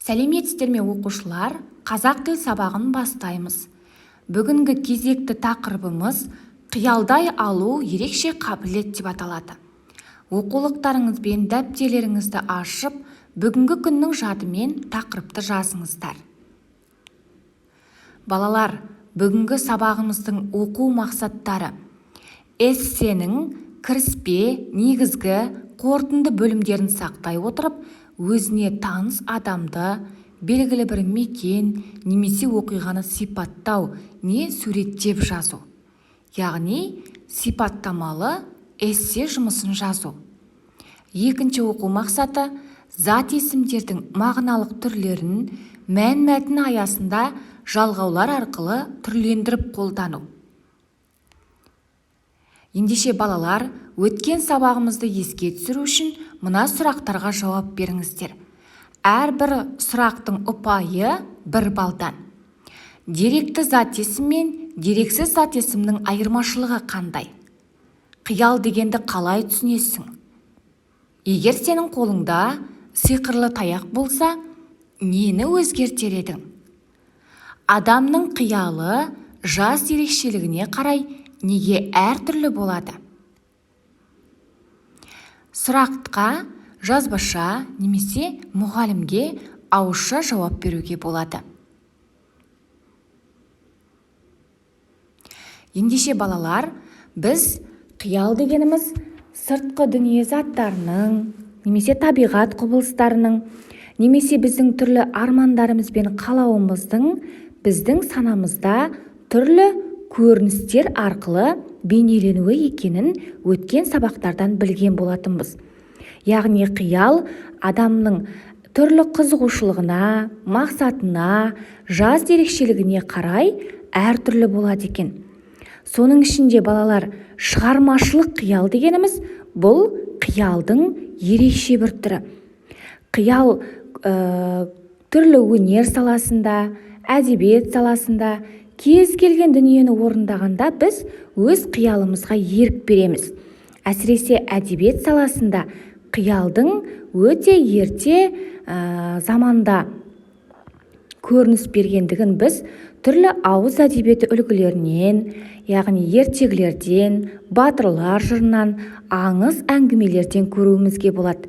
Сәлеметсіздер ме, оқушылар! Қазақ тіл сабағын бастаймыз. Бүгінгі кезекті тақырыбымыз «Қиялдай алу ерекше қабілет» деп аталады. Оқулықтарыңыз бен дәптерлеріңізді ашып, бүгінгі күннің жадымен тақырыпты жазыңыздар. Балалар, бүгінгі сабағымыздың оқу мақсаттары: эссенің кіріспе, негізгі, қорытынды бөлімдерін сақтай отырып, өзіне таныс адамды, белгілі бір мекен немесе оқиғаны сипаттау не суреттеп жазу, яғни сипаттамалы эссе жұмысын жазу. Екінші оқу мақсаты: зат есімдердің мағыналық түрлерін мән-мәтін аясында жалғаулар арқылы түрлендіріп қолдану. Ендеше, балалар, өткен сабағымызды еске түсіру үшін мына сұрақтарға жауап беріңіздер. Әрбір сұрақтың ұпайы 1 балдан. Деректі зат есім мен дерексіз зат есімнің айырмашылығы қандай? Қиял дегенді қалай түсінесің? Егер сенің қолыңда сиқырлы таяқ болса, нені өзгертер едің? Адамның қиялы жас ерекшелігіне қарай неге әртүрлі болады? Сұраққа жазбаша немесе мұғалімге ауызша жауап беруге болады. Ендеше, балалар, біз қиял дегеніміз сыртқы дүние заттарының немесе табиғат құбылыстарының немесе біздің түрлі армандарымыз бен қалауымыздың біздің санамызда түрлі көріністер арқылы бейнеленуі екенін өткен сабақтардан білген болатынбыз. Яғни қиял адамның түрлі қызығушылығына, мақсатына, жас ерекшелігіне қарай әртүрлі болады екен. Соның ішінде, балалар, шығармашылық қиял дегеніміз бұл қиялдың ерекше бір түрі. Қиял түрлі өнер саласында, әдебиет саласында кез келген дүниені орындағанда біз өз қиялымызға ерік береміз. Әсіресе әдебиет саласында қиялдың өте ерте заманда көрініс бергендігін біз түрлі ауыз әдебиеті үлгілерінен, яғни ертегілерден, батырлар жырынан, аңыз әңгімелерден көруімізге болады.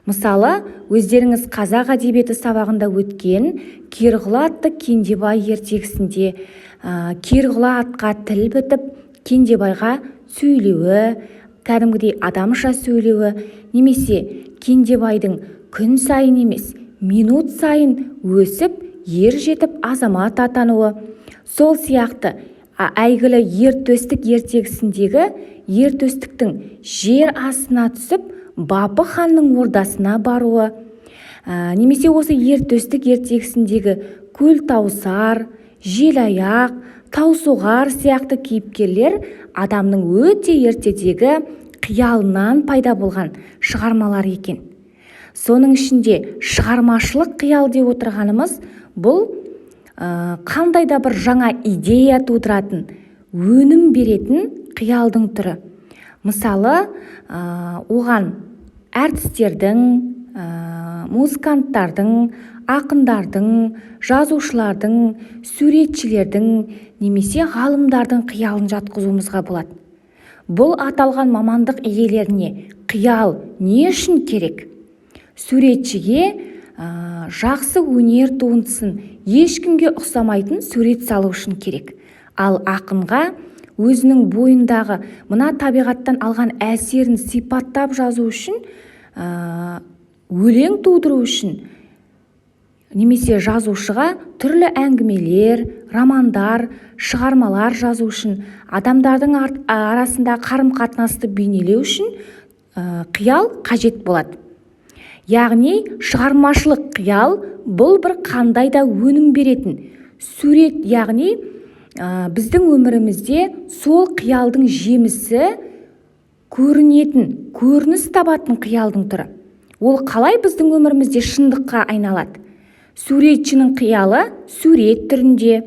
Мысалы, өздеріңіз қазақ әдебиеті сабағында өткен «Керғұла атты Кендебай» ертегісінде Керғұла атқа тіл бітіп, Кендебайға сөйлеуі, кәдімгідей адамша сөйлеуі немесе Кендебайдың күн сайын емес, минут сайын өсіп, ер жетіп, азамат атануы, сол сияқты әйгілі «Ер Төстік» ертегісіндегі Ер Төстіктің жер астына түсіп, Бапы ханның ордасына баруы, немесе осы «Ер Төстік» ертегісіндегі Көлтауысар, Желаяқ, Таусоғар сияқты кейіпкерлер адамның өте ертедегі қиялынан пайда болған шығармалар екен. Соның ішінде шығармашылық қиял деп отырғанымыз бұл қандай да бір жаңа идея тудыратын, өнім беретін қиялдың түрі. Мысалы, оған әртістердің, музыканттардың, ақындардың, жазушылардың, суретшілердің немесе ғалымдардың қиялын жатқызуымызға болады. Бұл аталған мамандық иелеріне қиял не үшін керек? Суретшіге жақсы өнер туындысын, ешкімге ұқсамайтын сурет салу үшін керек. Ал ақынға өзінің бойындағы мына табиғаттан алған әсерін сипаттап жазу үшін, өлең тудыру үшін немесе жазушыға түрлі әңгімелер, романдар, шығармалар жазу үшін, адамдардың арасында қарым-қатынасты бейнелеу үшін қиял қажет болады. Яғни шығармашылық қиял бұл бір қандай да өнім беретін сурет, яғни біздің өмірімізде сол қиялдың жемісі көрінетін, көрініс табатын қиялдың түрі. Ол қалай біздің өмірімізде шындыққа айналады? Суретшінің қиялы сурет түрінде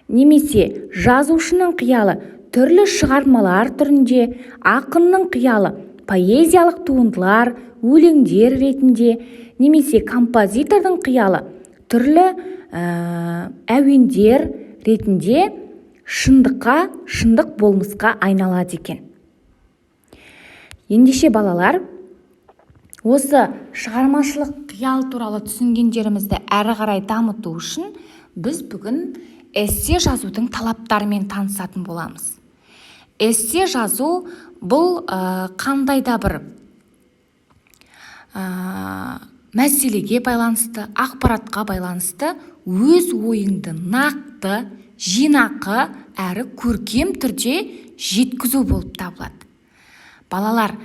немесе жазушының қиялы түрлі шығармалар түрінде, ақынның қиялы поэзиялық туындылар, өлеңдер ретінде немесе композитордың қиялы Түрлі әуендер ретінде шындыққа, шындық болмысқа айналады екен. Ендеше, балалар, осы шығармашылық қиял туралы түсінгендерімізді әрі қарай дамыту үшін біз бүгін эссе жазудың талаптарымен танысатын боламыз. Эссе жазу бұл қандай да бір мәселеге байланысты, ақпаратқа байланысты өз ойыңды нақты, жинақы әрі көркем түрде жеткізу болып табылады. Балалар,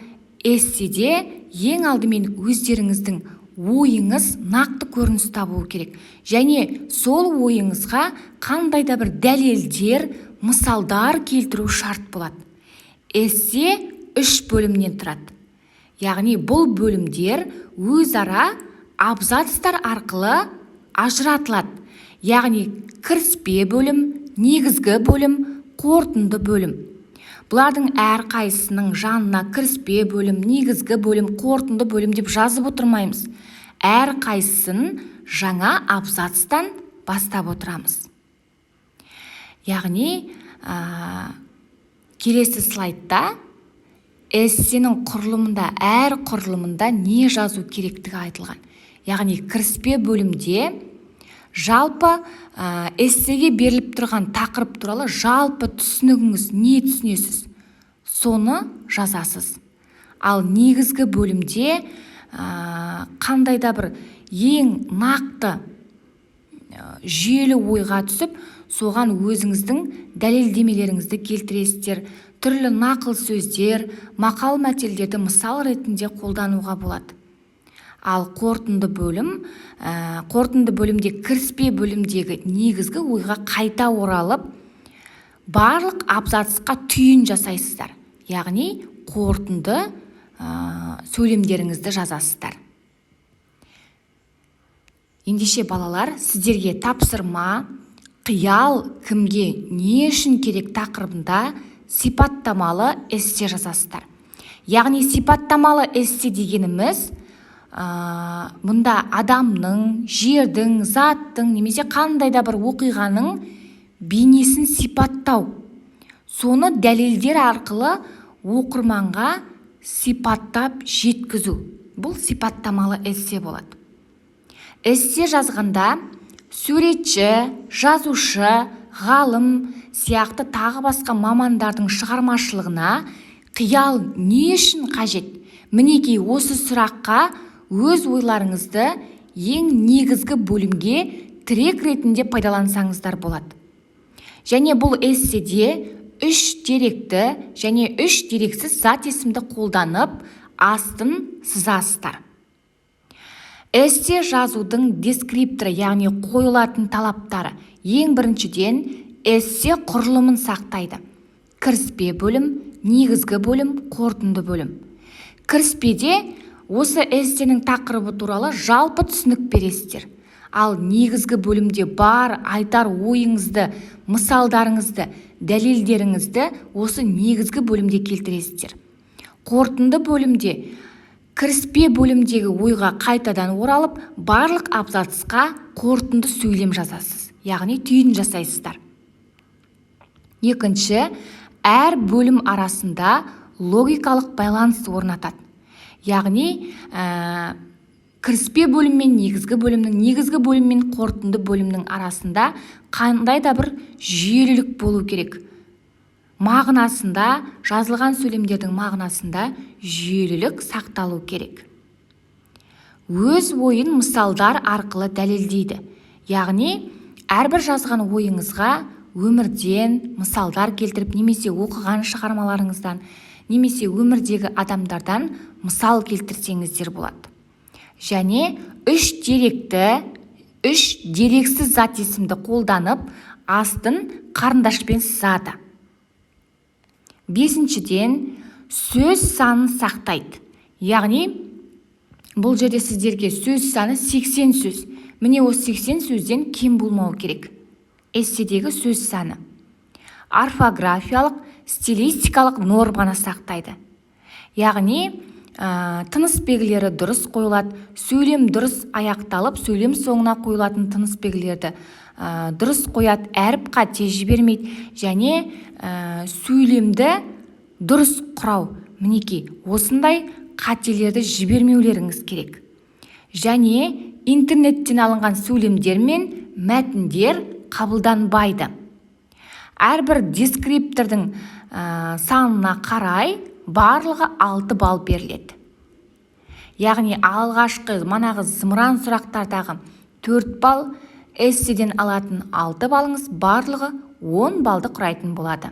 эсседе ең алдымен өздеріңіздің ойыңыз нақты көрініс табуы керек және сол ойыңызға қандай да бір дәлелдер, мысалдар келтіру шарт болады. Эссе үш бөлімнен тұрады, яғни бұл бөлімдер өзара абзацтар арқылы ажыратылады, яғни кіріспе бөлім, негізгі бөлім, қорытынды бөлім. Бұлардың әрқайсысының жанына кіріспе бөлім, негізгі бөлім, қорытынды бөлім деп жазып отырмаймыз, әрқайсысын жаңа абзацтан бастап отырамыз. Яғни келесі слайдта эссенің құрылымында, әр құрылымында не жазу керектігі айтылған. Яғни кіріспе бөлімде жалпы эссеге беріліп тұрған тақырып туралы жалпы түсінігіңіз, не түсінесіз, соны жазасыз. Ал негізгі бөлімде қандай да бір ең нақты, жүйелі ойға түсіп, соған өзіңіздің дәлелдемелеріңізді келтіресіздер. Түрлі нақыл сөздер, мақал мәтелдерді мысал ретінде қолдануға болады. Ал қорытынды бөлім, қорытынды бөлімде кіріспе бөлімдегі негізгі ойға қайта оралып, барлық абзацқа түйін жасайсыздар, яғни қорытынды сөйлемдеріңізді жазасыздар. Ендеше, балалар, сіздерге тапсырма: «Қиял кімге, не үшін керек?» тақырыбында сипаттамалы эссе жазасыздар. Яғни сипаттамалы эссе дегеніміз мұнда адамның, жердің, заттың немесе қандай да бір оқиғаның бейнесін сипаттау, соны дәлелдер арқылы оқырманға сипаттап жеткізу. Бұл сипаттамалы эссе болады. Эссе жазғанда суретші, жазушы, ғалым сияқты тағы басқа мамандардың шығармашылығына қиял не үшін қажет? Мінекей, осы сұраққа өз ойларыңызды ең негізгі бөлімге тірек ретінде пайдалансаңыздар болады. Және бұл эсседе үш деректі және үш дерексіз зат есімді қолданып, астын сызасыздар. Эссе жазудың дескрипторы, яғни қойылатын талаптары: ең біріншіден, эссе құрылымын сақтайды: кіріспе бөлім, негізгі бөлім, қорытынды бөлім. Кіріспеде осы эссенің тақырыбы туралы жалпы түсінік бересіздер. Ал негізгі бөлімде бар айтар ойыңызды, мысалдарыңызды, дәлелдеріңізді осы негізгі бөлімде келтіресіздер. Қорытынды бөлімде кіріспе бөлімдегі ойға қайтадан оралып, барлық абзацқа қорытынды сөйлем жазасыз, яғни түйін жасайсыздар. Екінші, әр бөлім арасында логикалық байланыс орнатады, яғни кіріспе бөлім мен негізгі бөлімнің, негізгі бөлім мен қорытынды бөлімнің арасында қандай да бір жүйелілік болу керек. Мағынасында, жазылған сөйлемдердің мағынасында жүйелілік сақталу керек. Өз ойын мысалдар арқылы дәлелдейді, яғни әрбір жазған ойыңызға өмірден мысалдар келтіріп, немесе оқыған шығармаларыңыздан, немесе өмірдегі адамдардан мысал келтірсеңіздер болады. Және үш деректі, үш дерексіз зат есімді қолданып, астын қарындашпен сызады. Бесіншіден, сөз санын сақтайды, яғни бұл жерде сіздерге сөз саны 80 сөз. Міне, осы 80 сөзден кем болмау керек эсседегі сөз саны. Орфографиялық, стилистикалық норманы сақтайды, яғни Тыныс белгілері дұрыс қойылады, сөйлем дұрыс аяқталып, сөйлем соңына қойылатын тыныс белгілерді дұрыс қояды, әріп қате жібермейді және сөйлемді дұрыс құрау. Мінекей, осындай қателерді жібермеулеріңіз керек. Және интернеттен алынған сөйлемдер мен мәтіндер қабылданбайды. Әрбір дескриптордың санына қарай барлығы 6 балл беріледі, яғни алғашқы манағы зымыран сұрақтардағы 4 балл, эсседен алатын 6 балыңыз, барлығы 10 баллды құрайтын болады.